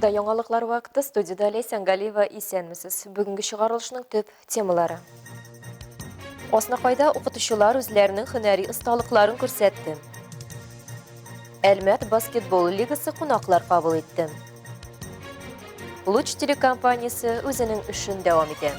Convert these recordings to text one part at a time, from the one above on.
Эфирда яңалыклар вакыты, студиядә Ләйсән Галиева, исәнмесез. Бүгенге чыгарылышның төп темалары. Азнакайда укытучылар үзләренең һөнәри осталыкларын күрсәтте. Әлмәт баскетбол лигасы кунаклар кабул итте. Луч телекомпаниясе үзенең эшен дәвам итә.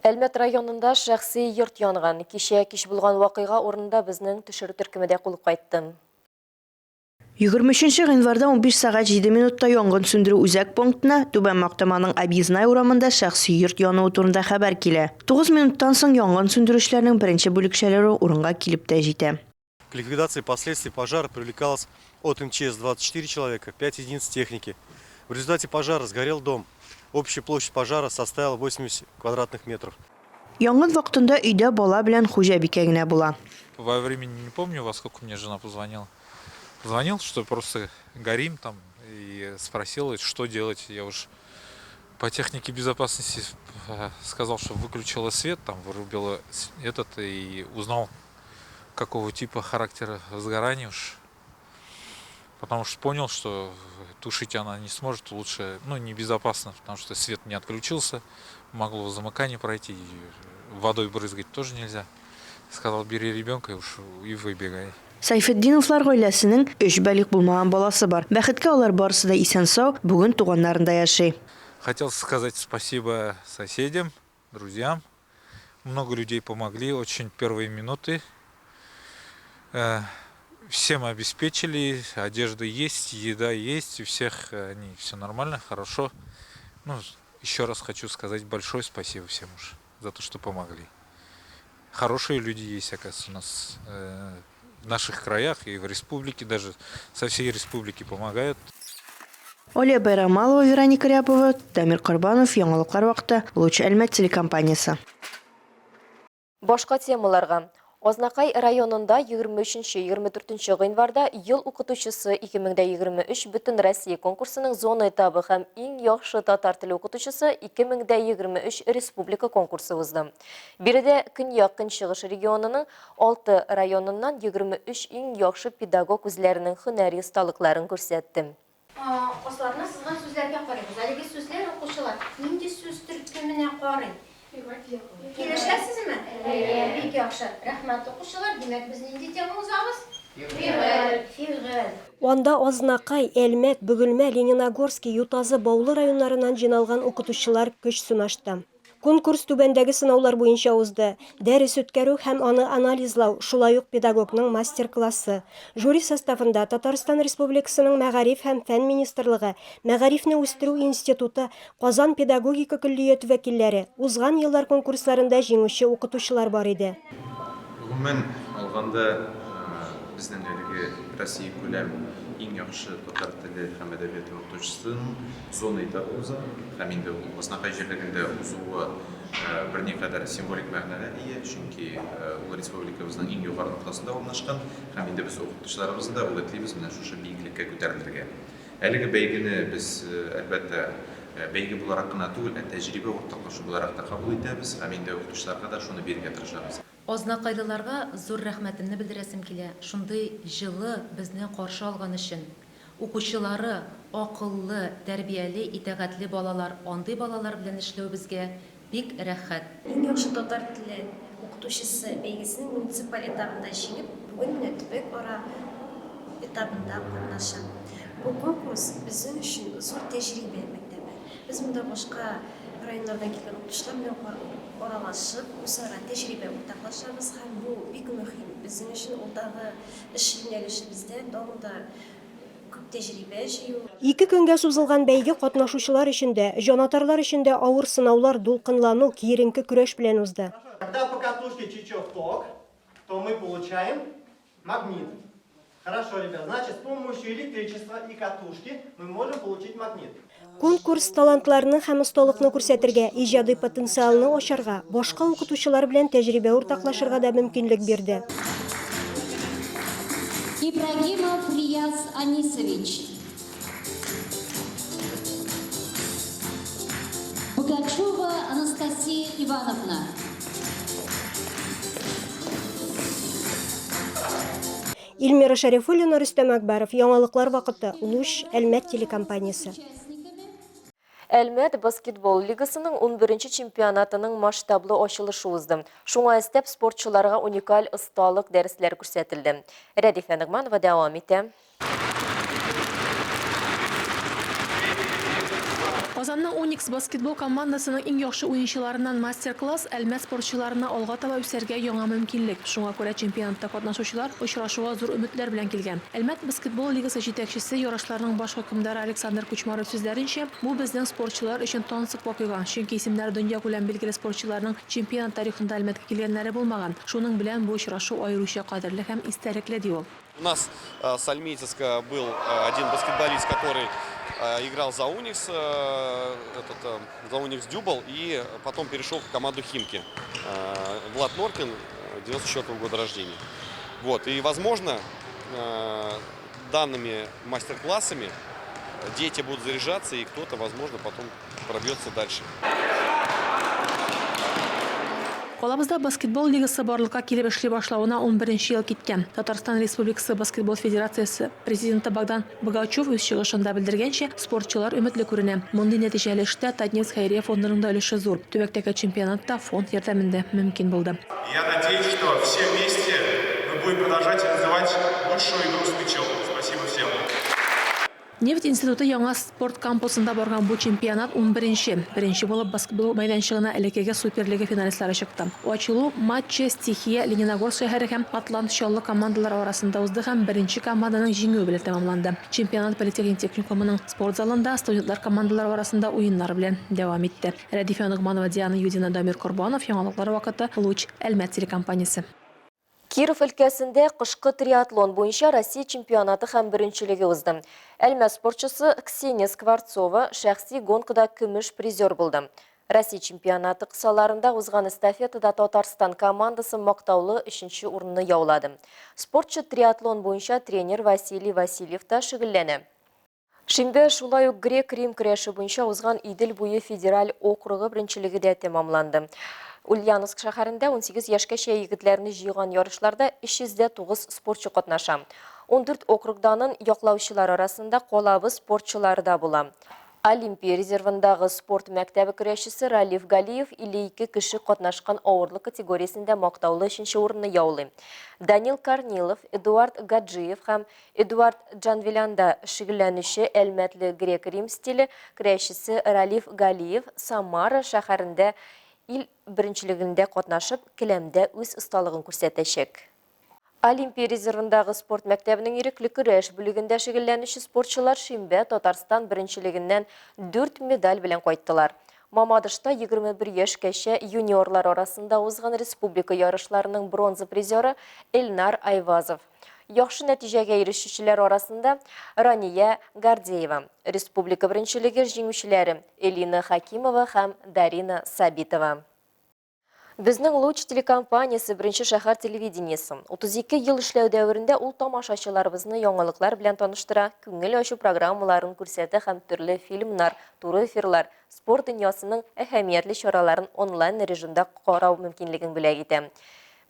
Әлмәт районында шәхси йорт янган. Кичә кич булган вакыйга урынында безнең төшерү төркеме дә кулып кайтты. 23 гыйнварда 15 сәгать 7 минутта янгын сүндерү үзәк пунктына Түбән Мактаманың Объездная урамында шәхси йорт януы турында хәбәр килә. 9 минуттан соң янгын сүндерүчеләрнең беренче бүлекчәләре урынга килеп тә җитә. К ликвидации последствий пожара привлекалось от МЧС 24 человека, 5 единиц техники. В результате пожара сгорел дом. Общая площадь пожара составила 80 квадратных метров. Янгын вакытында өйдә бала белән хуҗабикә генә була. Во времени не помню, во сколько мне жена позвонила. Позвонил, что просто горим там, и спросила, что делать. Я уж по технике безопасности сказал, что выключила свет, там вырубила этот и узнал, какого типа характера возгорания уж. Потому что понял, что тушить она не сможет, лучше, ну, небезопасно, потому что свет не отключился, могло замыкание пройти, и водой брызгать тоже нельзя. Сказал, бери ребенка и уж и выбегай. Сәйфетдиновлар гаиләсенең өч балигъ булмаган баласы бар. Бәхеткә алар барысы да исән-сау, бүген туганнарында яши. Хотел сказать спасибо соседям, друзьям. Много людей помогли, очень первые минуты. Всем обеспечили, одежда есть, еда есть, у всех они все нормально, хорошо. Ну, еще раз хочу сказать большое спасибо всем уж за то, что помогли. Хорошие люди есть, оказывается, у нас в наших краях и в республике, даже со всей республики помогают. Оля Байрамалова, Вероника Рябова, Дамир Корбанов, Яңалыклар вакыты, Луч Әлмәт телекомпаниясе. Башка темаларга. Азнакай районында 23-24 гыйнварда Ел укытучысы 2023 бөтен Россия конкурсының зона этабы һәм иң яхшы татар теле укытучысы 2023 республика конкурсы узды. Биредә Көньяк-Көнчыгыш регионының 6 районыннан 23 иң яхшы педагог үзләренең һөнәри осталыкларын күрсәтте. Асларына сызган сүзләргә карыйбыз. Әлеге сүзләр, укучылар, нинди сүз төркеменә карый? Килешәсезме? Әйе. Бик яхшы. Рәхмәт, укучылар. Димәк, без нинди тема узабыз? Фигыль. Фигыль. Анда Азнакай, Әлмәт, Бөгелмә, Лениногорски, Ютазы, Баулы районнарыннан җыйналган укытучылар көч сынашты. Конкурс түбәндәге сынаулар буенча узды, дәрес үткәрү һәм аны анализлау, шулай ук педагогның мастер-классы. Жюри составында Татарстан Республикасының Мәгариф һәм фән министрлыгы, Мәгарифне үстерү институты, Казан педагогика көллияте вәкилләре, узган еллар конкурсларында җиңүче укытучылар бар иде. Гомумән алганда, безнең әлеге Россиякүләм иң яхшы татар теле һәм әдәбияты укытучысының зона этабы уза һәм инде ул Азнакай җирлегендә узуы берникадәр символик мәгънәгә ия, чөнки ул республикабызның иң югары ноктасында урнашкан һәм инде без укытучыларыбызны да үгетлибез менә шушы биеклеккә күтәрелергә. Әлеге бәйгене без, әлбәттә, бәйге буларак кына түгел, ә тәҗрибә уртаклашу буларак та кабул итәбез һәм инде укытучыларга да шуны бирергә тырышабыз. Азнакайлыларга зур рәхмәтемне белдерәсем килә, шундый җылы безне каршы алган өчен. Укучылары, акыллы, тәрбияле, итагатьле балалар, андый балалар белән эшләү безгә бик рәхәт. Иң яхшы татар теле укытучысы бәйгесенең муниципаль этабында җиңеп, бүген менә төбәк-ара этабында катнашам. Бу конкурс безнең өчен зур тәҗрибә мәктәбе. Без монда башка районнардан килгән укытучылар белән аралашып, үзара тәҗрибә уртаклашабыз һәм бу бик мөһим безнең өчен, алдагы эш юнәлешебездә тагын да күп тәҗрибә җыю. Ике көнгә сузылган бәйге катнашучылар өчен дә, җанатарлар өчен дә авыр сынаулар, дулкынлану, киеренке көрәш белән узды. Когда по катушке течет ток, то мы получаем магнит. Хорошо, ребят, значит, с помощью электричества и катушки мы можем получить магнит. Конкурс талантларны һәм осталыкны күрсәтергә, иҗади потенциалны ачарга, башка укытучылар белән тәҗрибә уртаклашырга да мөмкинлек бирде. Ибрагимов Рияз Анисович. Богачева Анастасия Ивановна. Илмира Шәрифуллина, Рөстәм Әкбәров, Яңалыклар вакыты, Луч, Әлмәт телекомпаниясе. Әлмәт баскетбол лигасының унберенче чемпионатының масштаблы ачылышы узды. Шуңа өстәп, спортчыларга уникаль осталык дәресләре күрсәтелде. Рәдифә Ногманова дәвам итә. Казанның Уникс баскетбол командасының иң яхшы уенчыларыннан мастер-класс Әлмәт спортчыларына алга таба үсәргә яңа мөмкинлек. Шуңа күрә чемпионатта катнашучылар очрашуга зур өметләр белән килгән. Әлмәт баскетбол лигасы җитәкчесе, ярышларның баш хөкемдары Александр Кучмаров сүзләренчә, бу безнең спортчылар өчен тансык вакыйга, чөнки исемнәре дөньякүләм билгеле спортчыларның чемпионат тарихында Әлмәткә килгәннәре булмаган. Шуның белән бу очрашу аеруча кадерле һәм истәлекле, ди ул. У нас с Альметьевска был один баскетболист, который играл за Уникс, этот, за Уникс Дюбал, и потом перешел в команду Химки. Влад Норкин, 94 -го года рождения. Вот, и, возможно, данными мастер-классами дети будут заряжаться, и кто-то, возможно, потом пробьется дальше. Калабызда баскетбол лигасы барлыкка килеп эшли башлавына унберенче ел киткән. Татарстан Республикасы Баскетбол федерациясе президенты Богдан Богачев үз чыгышында белдергәнчә, спортчылар өметле күренә. Мондый нәтиҗәле эштә Татнефть хәйрия фондының да өлеше зур. Төбәктәге чемпионат та фонд ярдәмендә мөмкин булды. Я надеюсь, что все вместе мы будем продолжать развивать лучшую игру с мячом. Спасибо всем. Нефть институты яңа спорт кампусында барган бу чемпионат унберенче. Беренче булып баскетбол мәйданчыгына элеккеге Суперлига финалистлары чыкты. Ачылу матчы Стихия Лениногорск шәһәре һәм Атлант Чаллы командалары арасында узды һәм беренче команданың җиңүе белән тәмамланды. Чемпионат Политехник техникумының спорт залында студентлар командалары арасында уеннар белән дәвам итте. Рәдифә Ногманова, Диана Юдина, Дамир Корбанов, Яңалыклар вакыты, Луч, Әлмәт телекомпаниясе. Киров өлкәсендә кышкы триатлон буенча Россия чемпионаты һәм беренчелеге узды. Әлмәт спортчысы Ксения Скворцова шәхси гонкада көмеш призер булды. Россия чемпионаты кысаларында узган эстафетада Татарстан командасы мактаулы өченче урынны яулады. Спортчы триатлон буенча тренер Василий Васильевта шөгыльләнә. Шимбә шулай ук грек-рим көрәше буенча узган Идел буе федераль округы беренчелеге дә тәмамланды. Ульяновск шәһәрендә 18 яшькәчә егетләрне җыйган ярышларда 309 спортчы катнаша. 14 округ данын яклаучылар арасында калабыз спортчылары да була. Олимпия резервындагы спорт мәктәбе көрәшчесе Ралиф Галиев 52 кеше катнашкан авырлык категориясендә мактаулы өченче урынны яулый. Данил Корнилов, Эдуард Гаджиев һәм Эдуард Джанвелянда шөгыльләнүче әлмәтле грек-рим стиле көрәшчесе Ралиф Галиев Самара шәһәрендә ил беренчелегендә катнашып, келәмдә үз осталыгын күрсәтәчәк. Олимпия резервындагы спорт мәктәбенең ирекле көрәш бүлегендә шөгыльләнүче спортчылар шимбә Татарстан беренчелегеннән дүрт медаль белән кайттылар. Мамадышта 21 яшькәчә юниорлар арасында узган республика ярышларының бронза призеры Эльнар Айвазов. Яхшы нәтиҗәгә ирешүчеләр арасында Рания Гордеева, республика беренчелеге җиңүчеләре Элина Хакимова һәм Дарина Сабитова. Безнең Луч телекомпаниясе беренче шәһәр телевидениесе. 32 ел эшләү дәверендә ул тамашачыларыбызны яңалыклар белән таныштыра, күңел ачу программаларын күрсәтә һәм төрле фильмнар, туры эфирлар, спорт дөньясының әһәмиятле чараларын онлайн режимда карау мөмкинлеген бүләк итә.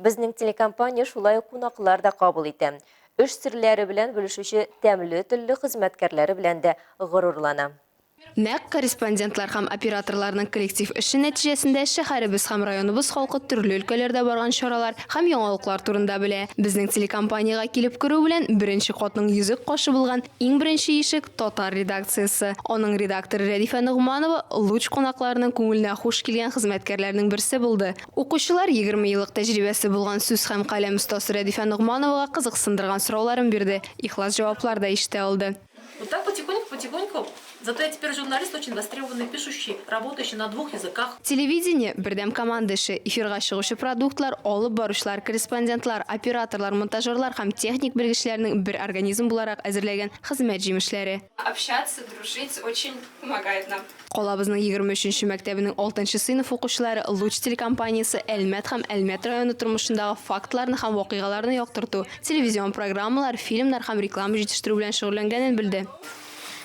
Безнең телекомпания шулай ук кунаклар да кабул итә. Эш серләре белән бүлешүче тәмле телле хезмәткәрләре белән дә горурлана. Нәкъ корреспондентлар һәм операторларның коллектив эше нәтиҗәсендә шәһәребез һәм районыбыз халкы төрле өлкәләрдә барган чаралар һәм яңалыклар турында белә. Безнең телекомпаниягә килеп керү белән беренче катның йөзек кашы булган иң беренче ишек, татар редакциясе. Аның редакторы Рәдифә Ногманова Луч кунакларының күңеленә хуш килгән хезмәткәрләрнең берсе булды. Укучылар 20 еллык тәҗрибәсе булган сүз һәм каләм остасы Рәдифә Ногмановага кызыксындырган сорауларын бирде, ихлас җаваплар да ишетә алды. Вот так потихоньку, потихоньку. Зато я теперь журналист очень востребованный, пишущий, работающий на двух языках. Телевидение, бердәм команда эше. Эфирга чыгучы продуктлар, алып баручылар, корреспондентлар, операторлар, монтажерлар һәм техник белгечләрнең бер организм буларак әзерләгән хезмәт җимешләре. Общаться, дружить очень помогает нам. Калабызның 23 нче мәктәбенең алтынчы сыйныф укучылары Луч телекомпаниясе Әлмәт һәм Әлмәт районы тормышындагы фактларны һәм вакыйгаларны яктырту, телевизион программалар, фильмнар һәм реклама җитештерү белән шөгыльләнгәнен белде.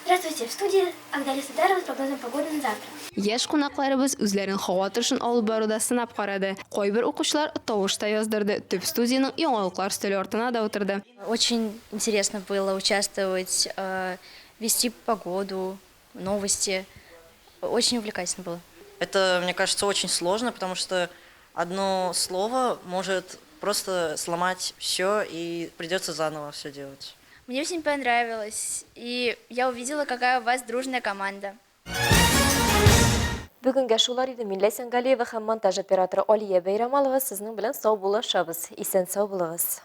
Здравствуйте, в студии Агдали Садарова с прогнозом погоды на завтра. Яшь кунакларыбыз үзләрен һава торышын алып баруда сынап карады. Кайбер укучылар тавыш та яздырды, төп студиянең яңалыклар өстәле артына да утырды. Очень интересно было участвовать, э, вести погоду, новости. Очень увлекательно было. Это, мне кажется, очень сложно, потому что одно слово может просто сломать все, и придется заново все делать. Мне очень понравилось, и я увидела, какая у вас дружная команда. Бүгенгә шулар иде. Мин Ләйсән Галиева һәм монтаж операторы Алия Бәйрәмалова сезнең белән саубуллашабыз. Исән-сау булыгыз.